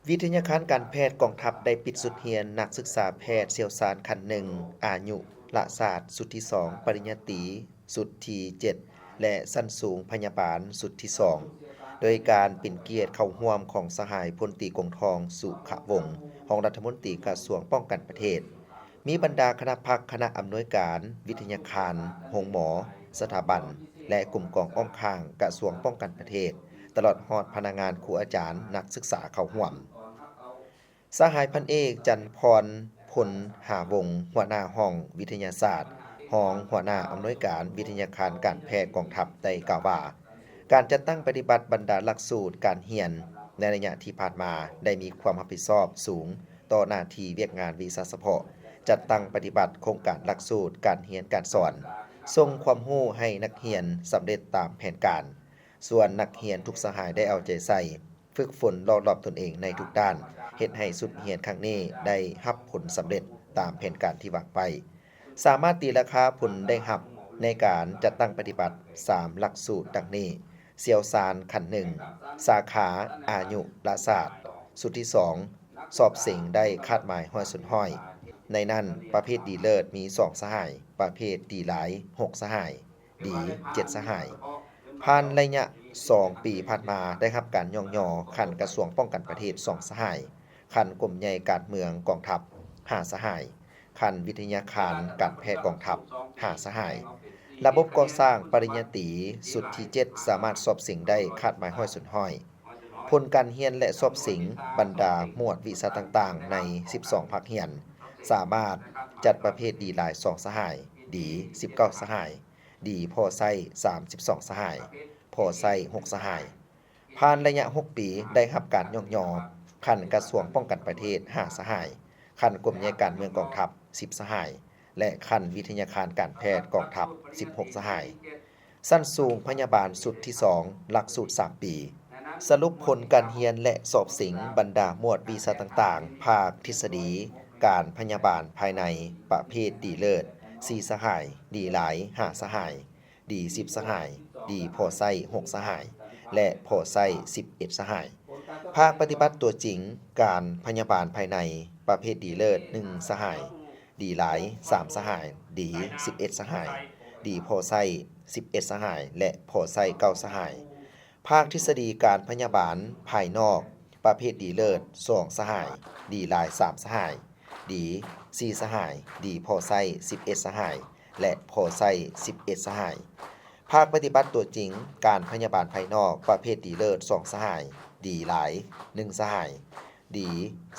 ວິທະຍາຄານການແພດກອງທັບໄດ້ປິດຊຸດຮຽນນັກສຶກສາແພດຊ່ຽວຊານຂັ້ນໜຶ່ງ ອາຍຸລະສາດຊຸດທີສອງ ປະລິນຍາຕີຊຸດທີເຈັດ ແລະ ຊັ້ນສູງພະຍາບານຊຸດທີສອງ ໂດຍການເປັນກຽດເຂົ້າຮ່ວມຂອງສະຫາຍພົນຕີ ກົງທອງ ສຸຂະວົງ ຮອງລັດຖະມົນຕີກະຊວງປ້ອງກັນປະເທດ. ມີບັນດາຄະນະພັກ, ຄະນະອຳນວຍການ, ວິທະຍາຄານ, ໂຮງໝໍ, ສະຖາບັນ ແລະ ກົມກອງອ້ອມຂ້າງກະຊວງປ້ອງກັນປະເທດ, ຕະຫຼອດຮອດພະນັກງານ, ຄູອາຈານ, ນັກສຶກສາເຂົ້າຮ່ວມ. ສະຫາຍພັນເອກ ຈັນພອນ ພົນຫາວົງ ຫົວໜ້າຫ້ອງວິທະຍາສາດ, ຮອງຫົວໜ້າອຳນວຍການວິທະຍາຄານການແພດກອງທັບ ໄດ້ກ່າວວ່າ ການຈັດຕັ້ງປະຕິບັດບັນດາຫຼັກສູດການຮຽນໃນໄລຍະທີ່ຜ່ານມາ ໄດ້ມີຄວາມຮັບຜິດຊອບສູງຕໍ່ໜ້າທີ່ວຽກງານວິຊາສະເພາະ, ຈັດຕັ້ງປະຕິບັດໂຄງການຫຼັກສູດການຮຽນການສອນ, ສົ່ງຄວາມຮູ້ໃຫ້ນັກຮຽນສຳເລັດຕາມແຜນການ. ສ່ວນນັກຮຽນທຸກສະຫາຍໄດ້ເອົາໃຈໃສ່ ຝຶກຝົນຫຼໍ່ຫຼອມຕົນເອງໃນທຸກດ້ານ, ເຮັດໃຫ້ຊຸດຮຽນຄັ້ງນີ້ໄດ້ຮັບຜົນສຳເລັດຕາມແຜນການທີ່ວາງໄວ້. ສາມາດຕີລາຄາຜົນໄດ້ຮັບໃນການຈັດຕັ້ງປະຕິບັດສາມຫຼັກສູດດັ່ງນີ້: ຊ່ຽວຊານຂັ້ນໜຶ່ງ ສາຂາອາຍຸລະສາດ, ຊຸດທີສອງ ສອບເສັງໄດ້ຄາດໝາຍຮ້ອຍສ່ວນຮ້ອຍ, ໃນນັ້ນປະເພດດີເລີດມີສອງສະຫາຍ, ປະເພດດີຫຼາຍຫົກສະຫາຍ, ດີເຈັດສະຫາຍ. ຜ່ານໄລຍະສອງປີຜ່ານມາ ໄດ້ຮັບການຍ້ອງຍໍຂັ້ນກະຊວງປ້ອງກັນປະເທດສອງສະຫາຍ, ຂັ້ນກົມໃຫຍ່ການເມືອງກອງທັບຫ້າສະຫາຍ, ຂັ້ນວິທະຍາຄານການແພດກອງທັບຫ້າສະຫາຍ. ລະບົບກໍ່ສ້າງປະລິນຍາຕີຊຸດທີເຈັດ ສາມາດສອບເສັງໄດ້ຄາດໝາຍຮ້ອຍສ່ວນຮ້ອຍ. ຜົນການຮຽນ ແລະ ສອບເສັງບັນດາໝວດວິຊາຕ່າງໆໃນສິບສອງພາກຮຽນ ສາມາດຈັດປະເພດດີຫຼາຍສອງສະຫາຍ, ດີສິບເກົ້າສະຫາຍ, ດີພໍໃຊ້ສາມສິບສອງສະຫາຍ, ພໍໃຊ້ຫົກສະຫາຍ. ຜ່ານໄລຍະຫົກປີ ໄດ້ຮັບການຍ້ອງຍໍຂັ້ນກະຊວງປ້ອງກັນປະເທດຫ້າສະຫາຍ, ຂັ້ນກົມໃຫຍ່ການເມືອງກອງທັບສິບສະຫາຍ ແລະ ຂັ້ນວິທະຍາຄານການແພດກອງທັບສິບຫົກສະຫາຍ. ຊັ້ນສູງພະຍາບານຊຸດທີສອງ ຫຼັກສູດສາມປີ. ສະຫຼຸບຜົນການຮຽນ ແລະ ສອບເສັງບັນດາໝວດວິຊາຕ່າງໆ ພາກທິດສະດີການພະຍາບານພາຍໃນ ປະເພດດີເລີດສີ່ສະຫາຍ, ດີຫຼາຍຫ້າສະຫາຍ, ດີສິບສະຫາຍ, ດີພໍໃຊ້ຫົກສະຫາຍ ແລະ ພໍໃຊ້ສິບເອັດສະຫາຍ. ພາກປະຕິບັດຕົວຈິງການພະຍາບານພາຍໃນ ປະເພດດີເລີດໜຶ່ງສະຫາຍ, ດີຫຼາຍສາມສະຫາຍ, ດີສິບເອັດສະຫາຍ, ດີພໍໃຊ້ສິບເອັດສະຫາຍ ແລະ ພໍໃຊ້ເກົ້າສະຫາຍ. ພາກທິດສະດີການພະຍາບານພາຍນອກ ປະເພດດີເລີດສອງສະຫາຍ, ດີຫຼາຍສາມສະຫາຍ, ດີສີ່ສະຫາຍ, ດີພໍໃຊ້ສິບເອັດສະຫາຍ ແລະ ພໍໃຊ້ສິບເອັດສະຫາຍ. ພາກປະຕິບັດຕົວຈິງການພະຍາບານພາຍນອກ ປະເພດດີເລີດສອງສະຫາຍ, ດີຫຼາຍໜຶ່ງສະຫາຍ, ດີ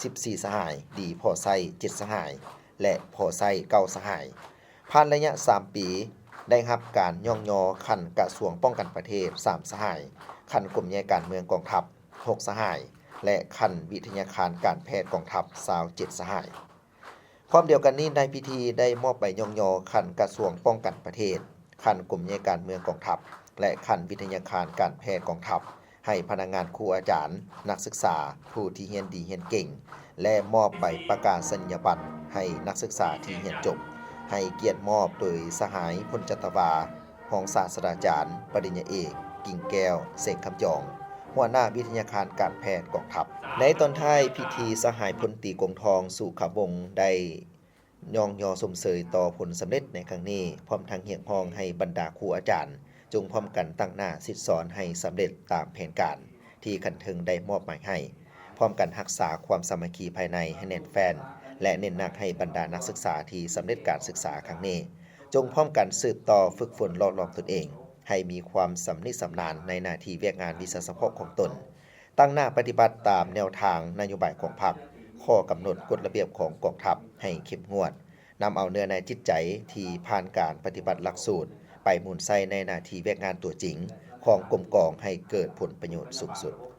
ສິບສີ່ສະຫາຍ, ດີພໍໃຊ້ເຈັດສະຫາຍ ແລະ ພໍໃຊ້ເກົ້າສະຫາຍ. ຜ່ານໄລຍະສາມປີ ໄດ້ຮັບການຍ້ອງຍໍຂັ້ນກະຊວງປ້ອງກັນປະເທດສາມສະຫາຍ, ຂັ້ນກົມໃຫຍ່ການເມືອງກອງທັບຫົກສະຫາຍ ແລະ ຂັ້ນວິທະຍາຄານການແພດກອງທັບຊາວເຈັດສະຫາຍ. ພ້ອມດຽວກັນນີ້, ໃນພິທີໄດ້ມອບໃບຍ້ອງຍໍຂັ້ນກະຊວງປ້ອງກັນປະເທດ, ຂັ້ນກົມໃຫຍ່ການເມືອງກອງທັບ ແລະ ຂັ້ນວິທະຍາຄານການແພດກອງທັບ ໃຫ້ພະນັກງານ, ຄູອາຈານ, ນັກສຶກສາ ຜູ້ທີ່ຮຽນດີຮຽນເກັ່ງ ແລະ ມອບໃບປະກາສະນີຍະບັດໃຫ້ນັກສຶກສາທີ່ຮຽນຈົບ, ໃຫ້ກຽດມອບໂດຍສະຫາຍ ພົນຈັດຕະວາ ຮອງສາດສະດາຈານ ປະລິນຍາເອກ ກິ່ງແກ້ວ ເສງຄຳຈອງ ຫົວໜ້າວິທະຍາຄານການແພດກອງທັບ. ໃນຕອນທ້າຍພິທີ, ສະຫາຍພົນຕີ ກົງທອງ ສຸຂະວົງ ໄດ້ຍ້ອງຍໍຊົມເຊີຍຕໍ່ຜົນສຳເລັດໃນຄັ້ງນີ້, ພ້ອມທັງຮຽກຮ້ອງໃຫ້ບັນດາຄູອາຈານ ຈົ່ງພ້ອມກັນຕັ້ງໜ້າສິດສອນໃຫ້ສຳເລັດຕາມແຜນການທີ່ຂັ້ນເທິງໄດ້ມອບໝາຍໃຫ້, ພ້ອມກັນຮັກສາຄວາມສາມັກຄີພາຍໃນໃຫ້ແໜ້ນແຟ້ນ ແລະ ເນັ້ນໜັກໃຫ້ບັນດານັກສຶກສາທີ່ສຳເລັດການສຶກສາຄັ້ງນີ້ ຈົ່ງພ້ອມກັນສືບຕໍ່ຝຶກຝົນຫຼໍ່ຫຼອມຕົນເອງ ໃຫ້ມີຄວາມຊຳນິຊຳນານໃນໜ້າທີ່ວຽກງານວິຊາສະເພາະຂອງຕົນ, ຕັ້ງໜ້າປະຕິບັດຕາມແນວທາງນະໂຍບາຍຂອງພັກ, ຂໍ້ກຳນົດກົດລະບຽບຂອງກອງທັບໃຫ້ເຂັ້ມງວດ, ນຳເອົາເນື້ອໃນຈິດໃຈທີ່ຜ່ານການປະຕິບັດຫຼັກສູດ ໄປໝູນໃຊ້ໃນໜ້າທີ່ວຽກງານຕົວຈິງຂອງກົມກອງໃຫ້ເກີດຜົນປະໂຫຍດສູງສຸດ.